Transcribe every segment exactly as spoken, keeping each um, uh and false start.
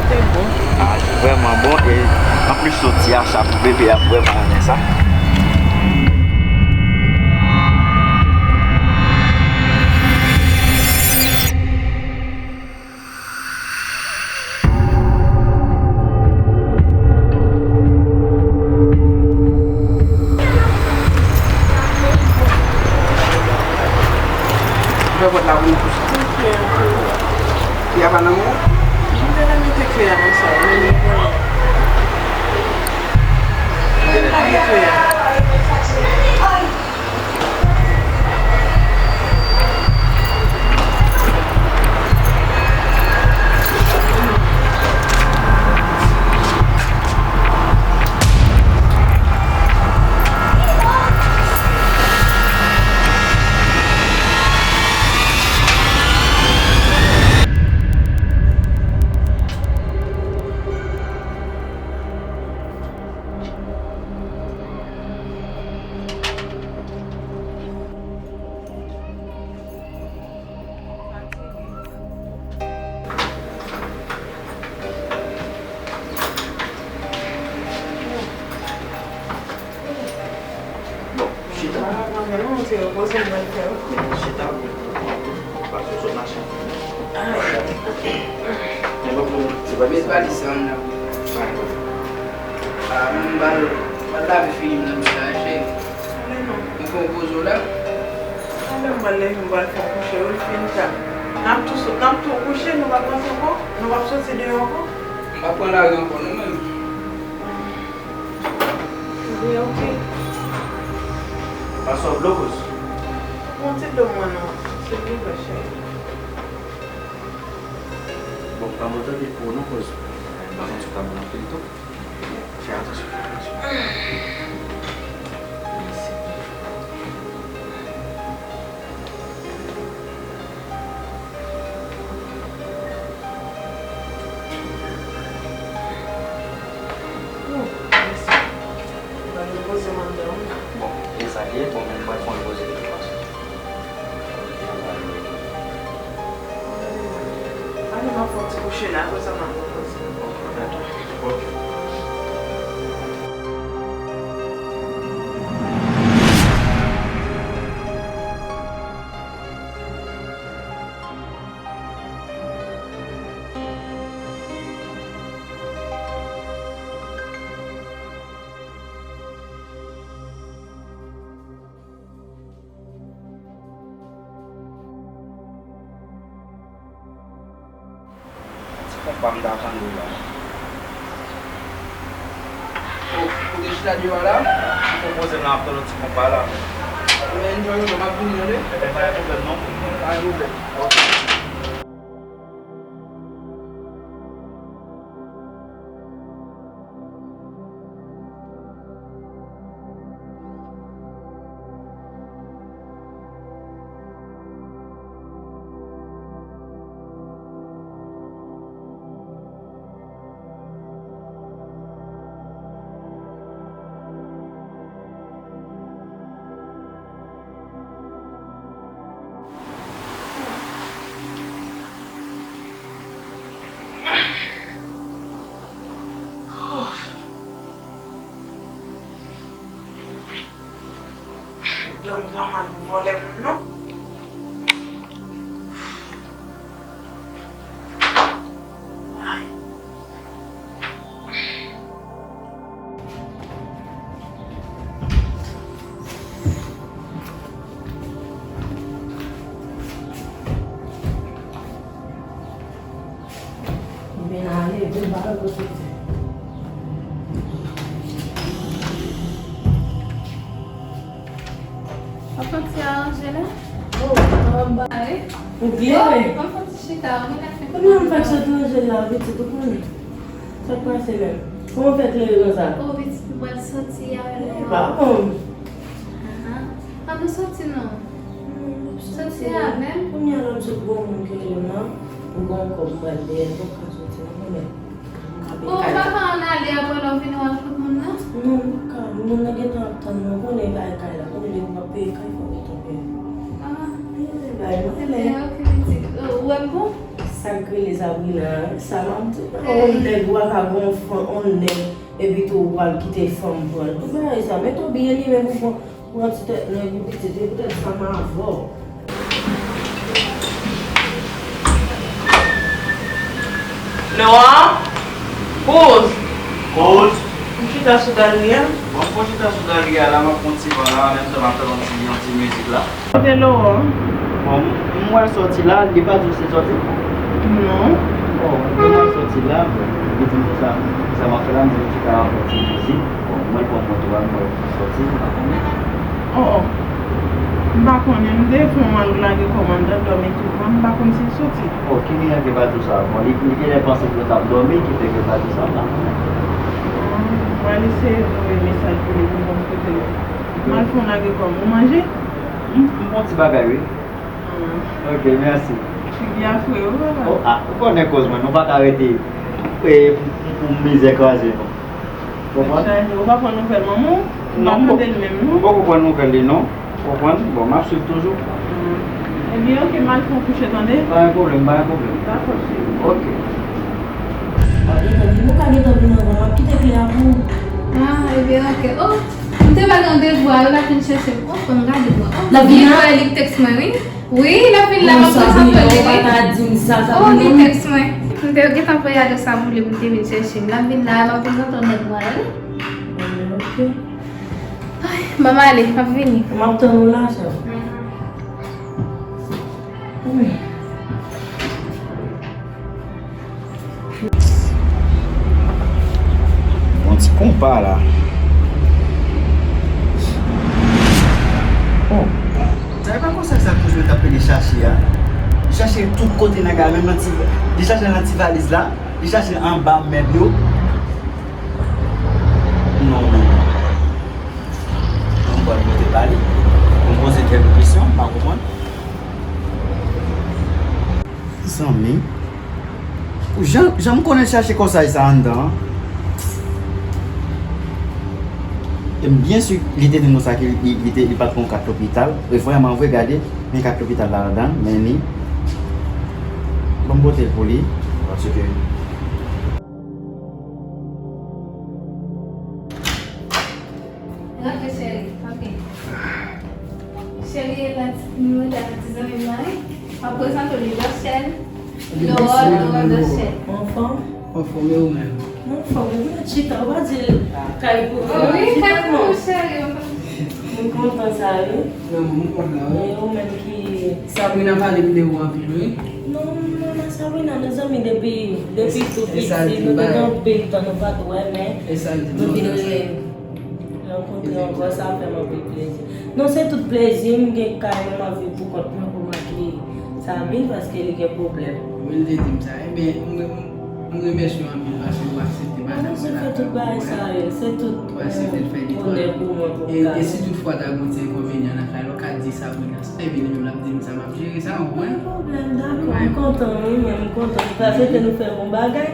Te bon. Ah, li vrèman bon e anplis soti a, sa pou bebe a vrèman renmen sa. Ouvè pòt la pou nou kouche. Kouche anpil. Fi a pa nan men w? M te renmen mete kle a konsa, men li pa gen kle a. Bon, chita. Ah, mwen menm, mwen te repoze m pral fè wi. Chita, mwen pase sot mache. Ah. Men bon, se pa valiz la anndan. Ah, mwen m pral, m pral lave figi m nan, m chita cheri. Ale non. Mwen konpoze w la. Ale, m pral leve, m pral fè kouche wi, l fin ta. N ap tou sot, n ap tou kouche, nou p ap rantre ankò? Nou p ap soti deyò ankò? M p ap pran lari ankò non, menm. Ebyen, oke. Pase w dlo, kouz. Yon ti dlo mwen non, silvouplè, cheri. Bon, pa mwen tande pou w non, kouz. M pa santi w ta bon anpil tou. Fè atansyon, fè atansyon. Mèsi. Oh, mèsi. Ban nou poze m anndan wi. Bon, e sa l ye, bon, men m pral fè yon poze de tout fason. Ann, m ap fè yon ti kouche la, apre sa m ap repoze. Ok. Ti konpa m ta tann ou la. O, ou te chita deyò la? M konpoze m la, m ap tann ou ti konpa la. Ou enjoy ou, m ap vini tande. Ebyen, pa gen pwoblèm non. Pa gen pwoblèm. Ok. Dòmi pa mal pou vòlè moun non. Ay. Mwen ale, vin ba yo soti. Ou santi aranje la? Oh, anba. Ah wi? Ou byen, wi. Bon, mwen fè ti chita, ou rilaks. Kounya m fèk sot ranje la, pitit, ou konnen. Sa k pase menm? Kòman w fè klere konsa? Oh, pitit, mwen pral soti avè w. Pa bon. Aha. Ann nou soti non. Soti avè m. Kounya la m sot gwo moun ki rele m nan. M gon kòb m pral dèyè l, m pap ka soti non, konnen. M ka peye kay la. Bon, papa ann ale, apre lè w vini w al fout moun nan? Non, m pap ka. Moun nan gentan ap tann mwen, konnen bagay kay la. Konnen depi m ap peye kay, fò m gentan peye. Ah. Wi, bagay mwen. Ebyen, ok, pitit. Ou wè m bon? Sa k rele Sabrina, sa m ap di, yon nèg ou pa ka gon fanm, yon nèg, epi tou ou pral kite fanm pran l. Tout bagay sa, men tou byen li menm pou pran, pran ti tèt nèg ou pitit, se poutèt sa m avè w. Laurent? Kouz! Kouz! M chita sou galri a. Bon, m chita sou galri a la, m ap pran ti van la, an menm tan m ap tann yon ti, yon ti mizik la. Kote Laurent? Bon, m, m wè l sòti la, li pa di w si l sòti? Non. Bon, m wè l sòti la, bon, li di m konsa, sa m ap fè la, m di l chita ap fè ti mizik. Bon, m wè l pran moto a, m wè l sòti, m pa konnen. Oh, oh. M pa konnen, m te fè yon lage kòmandan dòmi tou, m pa konn si l sòti. Oh, ki mirak li pa di w sa? Bon, li, li genlè panse ke w t ap dòmi, ki fè ke l pa di w sa, m pa konnen. Ah, m pral eseye voye mesaj pou li pou m konn kote l ye. M al fè yon lage kòm. Ou manje? M, m pran ti bagay, wi. Ah. Ok, mèsi. Figi a fre, wi, papa. Oh, ah, ou konnen koz mwen, nou pa ka rete, eh, pou, pou mizè kraze nou. Konprann? Chaje, ou pa pran nouvèl manman w? Non, m pa tande l menm, non. M poko pran nouvèl li, non. Konprann? Bon, m ap swiv toujou. Ah. Ebyen, ok, m al fè yon kouche, tande? Pa gen pwoblèm, pa gen pwoblèm. Dakò, cheri. Ok. W ap gentan vin, ou ka gentan vin anvan, m ap kite kle a pou ou. Ah, ebyen, ok. Oh, m te bay randevou a, yo la vin chèche m. Oh, fò m gade mwen. Oh, l ap vin la? Li k tèks mwen, wi. Wi, l ap vin la, m ap prezante l li, wi. Oh, Sabrina, ou pa ta di m sa, Sabrina. Oh, li tèks mwen. M te gentan voye adrès la pou li, pou l te vin chèche m. L ap vin la, m ap prezante w nèg mwen la, wi. Ok. Ay, ban m ale, m ap vini. M ap tann ou la, sè. Mhm. Wi. Bon ti konpa la. Oh. Sa e pa konsa sa kouz mwen t ap pede chache a. Li chache tout kote nan kay la, menm nan ti, li chache nan ti valiz la, li chache anba mèb yo. Non, non, non. Bon, m pral pote ba li. Pou m poze kèk kesyon, m pa konprann. Zanmi, jan, jan m konnen chache kòsaj sa anndan an, e m byen si li te di m konsa ke li, li, li te, li pa t pran kat lopital. E vrèman vre, gade, men kat lopital la ladan, men li. Ban m pote l pou li, paske Rantre, cheri. Ok. Cheri, e la ti, nou mete ak ti zanmi m nan, wi. M ap prezante w li, Dochèl. Lowòl, Lowòl Dochèl. Anfòm? Anfòm, e ou menm? Mwen anfòm, ou mèt chita, ou pa di l kay pou ou. Wi, kay pou ou, cheri. Mwen kontan sa, wi. Mwen, mwen kontan, wi. E ou menm ki Sabrina pale m de ou anpil, wi. Non, mwen ak Sabrina, nou zanmi depi, depi tou piti, nou te gen anpil tan nou pa t wè, men nou vin re- Rankontre ankò, sa fè m anpil plezi. Non, se tout plezi, m gen kay mwen, m ap viv pou kont mwen, pou m ak li, sa vin paske li gen pwoblèm. Wi, l te di m sa. Ebyen, m, m, m remèsye w anpil paske ou aksepte pale avè mwen. Mwen fè tout bagay sa, se tout onè pou mwen pou m ka. E, e si toutfwa ta gen yon ti enkonvenyan nan kay la, ou ka di Sabrina sa, epi li menm l ap di m sa, m ap jere sa, ou konprann? Pa gen pwoblèm, dakò, m kontan, wi, men m kontan. M ta swete nou fè bon bagay.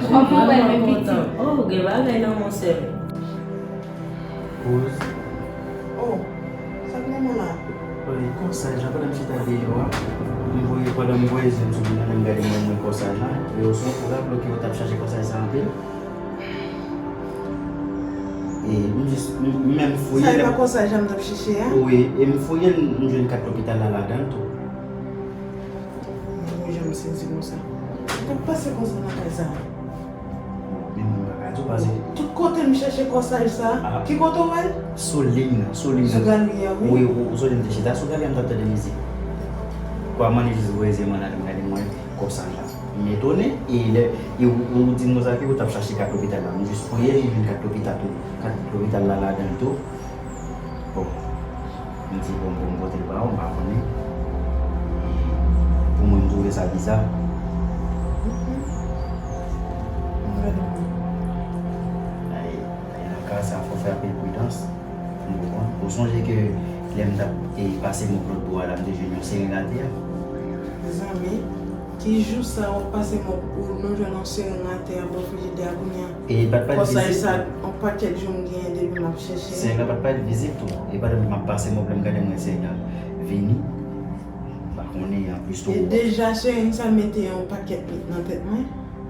Kòman w wè l, men pitit? Oh, gen bagay nan men w, sè m. Kouz. Oh, sa k nan men w la? Wi, kòsaj la, pandan m chita deyò a, m voye, pandan m voye je m sou li, m gade mwen, mwen kòsaj la. E ou sou, ou raple w ke ou t ap chache kòsaj sa anpil? E m jis, m, m menm fouye. Sa e pa kòsaj la m t ap chache a? Wi, e m fouye l, m jwenn kat lopital la ladan l tou. Mwen jan m sezi konsa. Sa k ap pase konsa nan kay sa? Men mwen pa ka di w pase. Tout kote m chèche kòsaj sa. Ah. Ki kote w wè l? Sou liy nan, sou liy nan. Sou galri a, wi. Wi, ou, ou sou liy m te chita sou galri a, m t ap tande mizik. Kòman li jis voye je m anndan, m gade m wè kòsaj la. M etone, e lè, e ou, ou di m konsa ke ou t ap chache kat lopital la. M jis fouye l, m jwenn kat lopital tou. Kat lopital la ladan l tou. Bon, m di, bon, bon, m pote l ba ou, m pa konnen. E pou mwen, m twouve sa biza. Ay, ay, nan ka sa, fò fè anpil pridans. M konprann. Ou sonje ke lè m t ap, e, pase mòp lòt bò a la, m te jwenn yon sereng atè a. Zanmi, ki jou sa w ap pase mòp ou nou jwenn yon sereng atè a bò frijidè a kounye a? E pa t pa t vizit. Kòsaj sa, yon pakèt jou m genyen depi m ap chèche l. Sereng la pa t pa t vizit tou. E pandan m ap pase mòp la, m gade m wè sereng la vini. M pa konnen, Li an plis twò. E deja, Serine sa mete yon pakèt mit nan tèt mwen.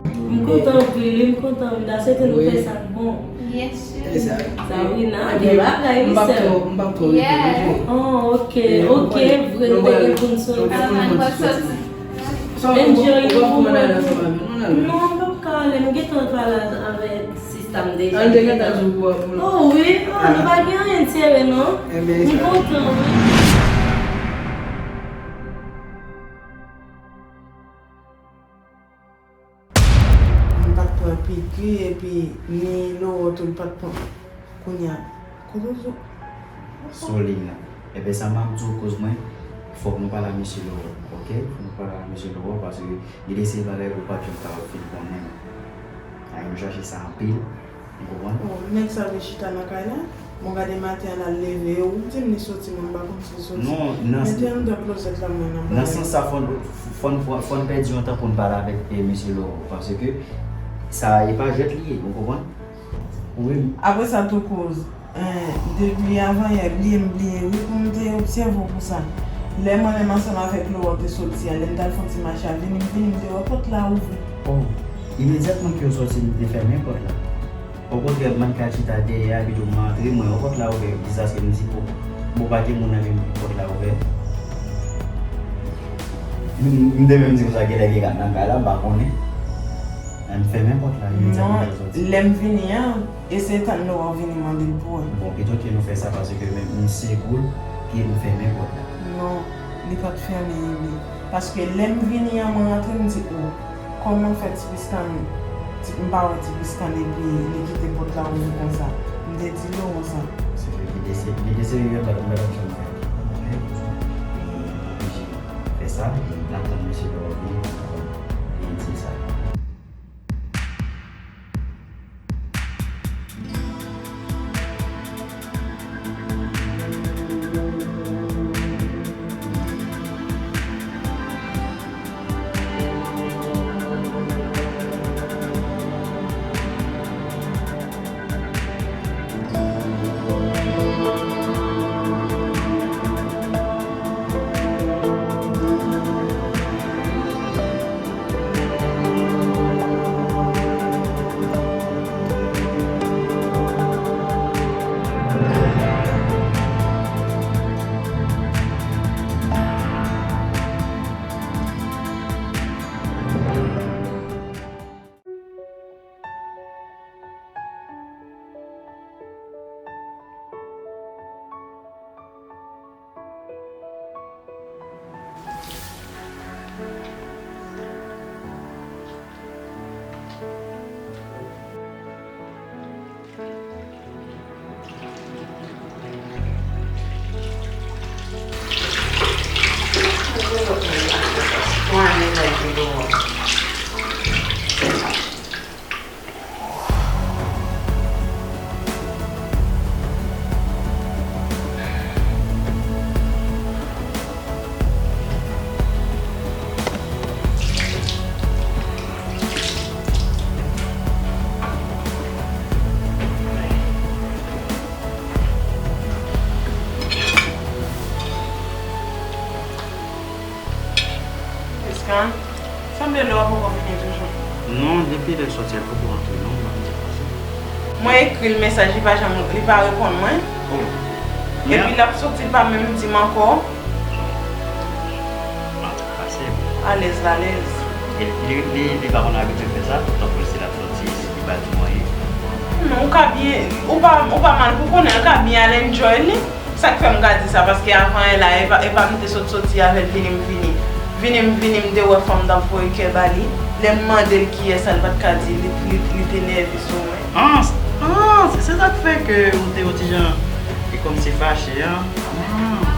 M kontan anpil, wi, m kontan. M ta swete nou fè sa k bon. Yes, cheri. Sa wi, nan gen bagay, wi, sè m. M p ap twò rete, wi. Oh, ok, ok, vre, nou te gen pou n soti. Avan nou soti. Enjoy yon moman tou. Non, m p ap ka ale, m gentan pale avèk sista m deja. An te gentan di w pou w ap. Oh, wi, oh, nou pa gen anyen n sere, non. M kontan, wi. M pa t pran piki, epi ni Loro tou, l pa t pran. Kounye a, kote w sou? Sou liy la. Ebyen, sa m ap di w, kouz mwen, fòk nou pale a mesye Loro, ok? Fòk nou pale a mesye Loro, paske li te se bagay ou pa t janm ka fin konnen. A, nou chache sa anpil. Ou konprann? Oh, nèg sa vle chita nan kay la? Bon, gade maten an, l al leve, ou di m li soti, mwen m pa konn si l soti. Non, nan. Mete anndan klozèt la, mwen nan bagay. Nan sans sa, fò n, fò n, fò n pèdi yon tan pou n pale avèk, eh, mesye Loro, paske sa, e pa jwèt li ye, ou konprann? Wi. Apre sa tou, kouz, eh, depi avan yè, bliye m bliye, wi, pou m te obsève w pou sa. Lè mwen menm ansanm avèk Loro te soti a, lè n t al fè yon ti mache a, vini m vini, m te wè pòt la ouvri. Oh, imedyatman ke w soti, m te fèmen pòt la. Okontrè, m pa t ka chita dèyè a, pito m antre, mwen wè pòt la ouvè, jiskaske m di, "Oh, bon, pa gen moun nan men pòt la ouvè." M, m te menm di konsa, genlè gen rat nan kay la, m pa konnen. M fèmen pòt la, imedyatman ke w soti. Non, lè m vini an, e se tann Loro vini mande l pou wè. Bon, pito ke nou fè sa, paske men m se koul, ke m fèmen pòt la. Non, li pa t fèmen, ebyen. Paske lè m vini an, mwen rantre, m di, "Oh, kòman fè ti Piskan, ti, m pa wè ti Piskan epi li kite pòt la ouvri konsa?" M te di Loro sa. Se vre, li te se, li te serye, m pa t, m pa t ap janm fè. Oblije fè sa, e n ap tann mesye Loro vini pou l di sa. Prisca, sanble lè w ap ankò vini toujou. Non, depi lè l soti, l poko rantre, non, m ap di pase. Mwen ekri l mesaj, li pa janm, li pa reponn mwen. Oh. Epi l ap soti, l pa menm di m ankò. Antre pase. Alèz, alèz. E li, li, li pa konn abitye fè sa, tankou si l ap soti, li pa di mwen anyen. Non, ou ka byen, ou pa, ou pa mal pou konnen, l ka byen al enjoy li. Sa k fè m ka di sa, paske avan yè la, e pa, e pa m te sot soti avè l, vini m vini. Vini m vini, m te wè fanm t ap voye kè ba li. Lè m mande l kiyès la, l pa t ka di, li, li, li te nève sou mwen. Ah, ah, se, se sa k fè ke ou te yon ti jan, e kòmsi fache, an. Ah.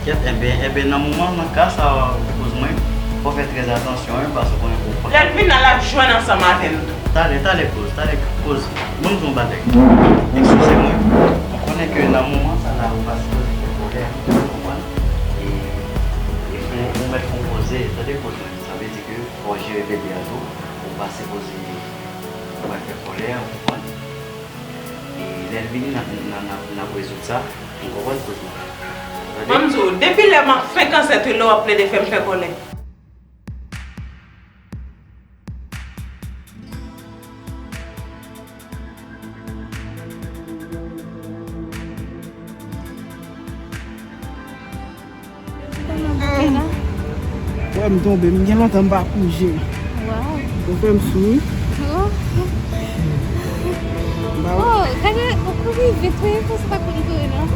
Kèt, enben, enben, nan moman, nan ka sa, kouz mwen, fò w fè trè atansyon, wi, paske w konnen pou. Lè l vin la, l ap jwenn ansanm avè m tou. Talè, talè, kouz, talè, kouz. Ban m di w yon bagay. Eskize mwen. Ou konnen ke nan moman sa la, ou pa sipoze fè kòlè, ou konprann? E, e fè, ou mèt fè yon poze, tande kouz mwen. Sa vle di ke fò w jere bebe a tou, ou pa sipoze pral fè kòlè, ou konprann? E lè l vini, n ap, n ap, n ap, n ap rezoud sa, ou konprann kouz mwen. Ban m di w, depi lè m ap fenk ansent wi, lè w ap plede fè m fè kòlè. Wè m tonbe, m gen lontan m pa kouri. Waw. Ou fè m souri. Oh. M pa Oh, gade, ou kouri vit wi, pou se pa kouri kouri non.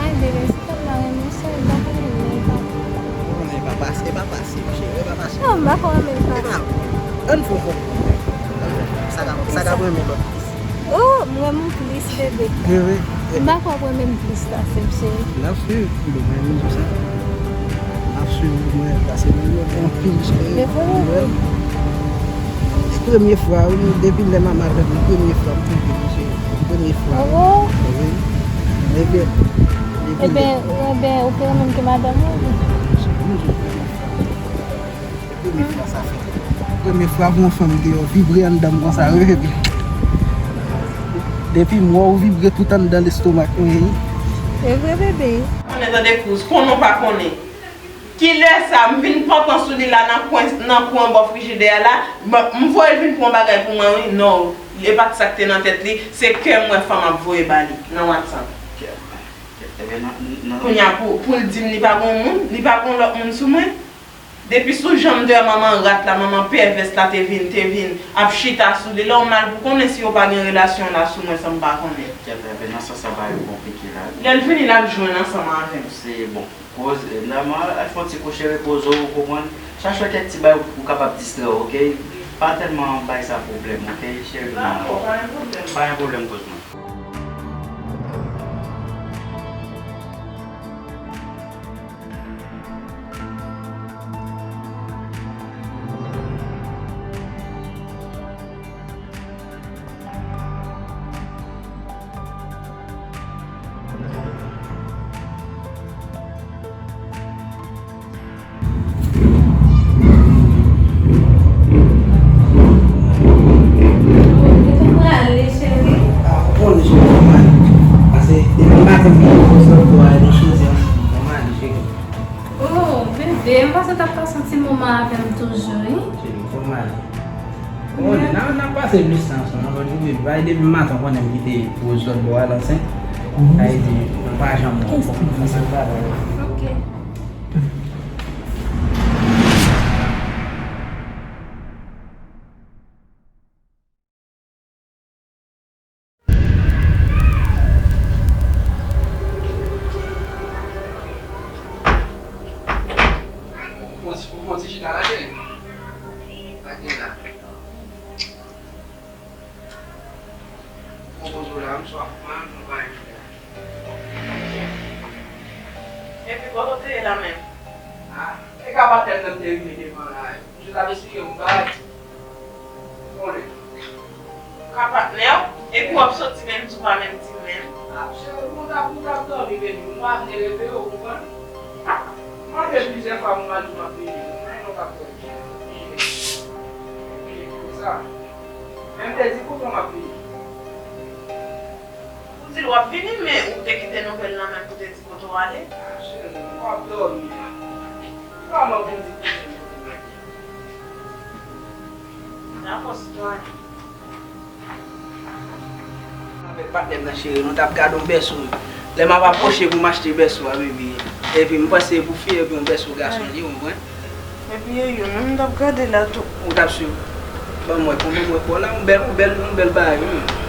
Ay, bebe, se pa mare, non, se pa mare, non, e pa. Ou konnen e pa pase, e pa pase, cheri, e pa pase. Non, m pa kwè menm pa. E pa. Ann fè yon fòk. Sa ka, sa ka pran yon lòt. Oh, m renmen w plis, bebe. Wi, wi. M pa kwè w renmen m plis pase m, cheri. N ap swiv. Mwen menm tou sa. N ap swiv mwen pase mwen yo anpil, cheri. Men vre, vre. Se premye fwa, wi, depi lè mama avèk mwen, premye fwa m twonpe, cheri. Premye fwa. Oh. Wi. Ebyen, ebyen, ebyen, ou pi renmen m ke madanm ou, wi. Premye fwa sa fèt. Premye fwa pou yon fanm deyò vibre anndan m konsa, wi, bebe. Depi m wè w vibre tout anndan lestomak mwen, wi. Se vre, bebe. Konnen tande kouz, konnen w pa konnen. Kilè sa, m vin pantan sou li la nan kwen, nan kwen anba frijidè a la, m, m voye l vin pran bagay pou mwen, wi. Non, e pa t sa k te nan tèt li, se kè m wè fanm ap voye ba li nan WhatsApp. Kè, kè, ebyen, nan, nan. Kounye a, pou, pou l di m li pa gon moun, li pa gon lòt moun sou mwen. Depi sou jan m te wè manman rat la, manman pèvès la te vin, te vin ap chita sou li, lè w mal pou konnen si yo pa gen relasyon la sou mwen san m pa konnen. Kèt, enben, nan sans sa bagay yo konplike la. Lè l vini, l ap jwenn ansanm avè m. Se bon. Koz, e, nòmal, al fè yon ti kouche, repoze w, ou konprann? Chache kèk ti bagay ou kapab distrè w, oke? Pa tèlman bay sa pwoblèm, oke, cheri mwen? Dakò, pa gen pwoblèm. Pa gen pwoblèm, koz mwen. Kote w prale, cheri? Ah, ou konnen, cheri, fò m ale. Paske depi maten m gen gwo sòt pou ale nan chanje ansanm. Fò m ale, cheri. Oh, bebe, m panse w t ap pase yon ti moman avè m toujou, wi. Cheri, fò m ale. Ou konnen, n a, n a pase plis tan ansanm, anvan nou rive. Bay depi maten, ou konnen m kite Rose lòt bò a, l ansent. Sa vle di, nou pa janm wè. Fò m kòmanse travay. Ok. Ou pran ti, ou pran ti chita la, cheri? Lage la. Ou pran poz ou la, m swaf, man, nou pa enjoy la. Epi, kote w te ye la menm? Ah, e ka patnè m nan m te rive devan la. Misye t ap esplike m yon bagay. Konnen. Ka patnè w? Epi w ap soti menm tou pa menm di m menm. Ah, cheri, pou w t ap, pou w t ap dòmi, baby, m pa vle reveye w, ou konprann? M mande plizyè fwa pou m al di w m ap vini. Ou konnen w t ap fè. Vini. Vini pou sa. Men m te di kouton m ap vini. Ou di l w ap vini, men ou te kite nouvèl nan men m pou te di kote w ale. Ah, cheri, m ap dòmi. Kòman pou m di kouton m ap vini? Dakò, sitwayen. Avèk patnè m nan, cheri, nou t ap gade yon bèso. Lè m ap apwoche pou m achte bèso a, baby. Epi m panse pou fi, epi yon bèso gason li, ou konprann? Epi e yo menm m t ap gade la tou. Ou t ap swiv. Ban m wè, konbyen mwen fò la, yon bèl, yon bèl, yon bèl bagay, wi.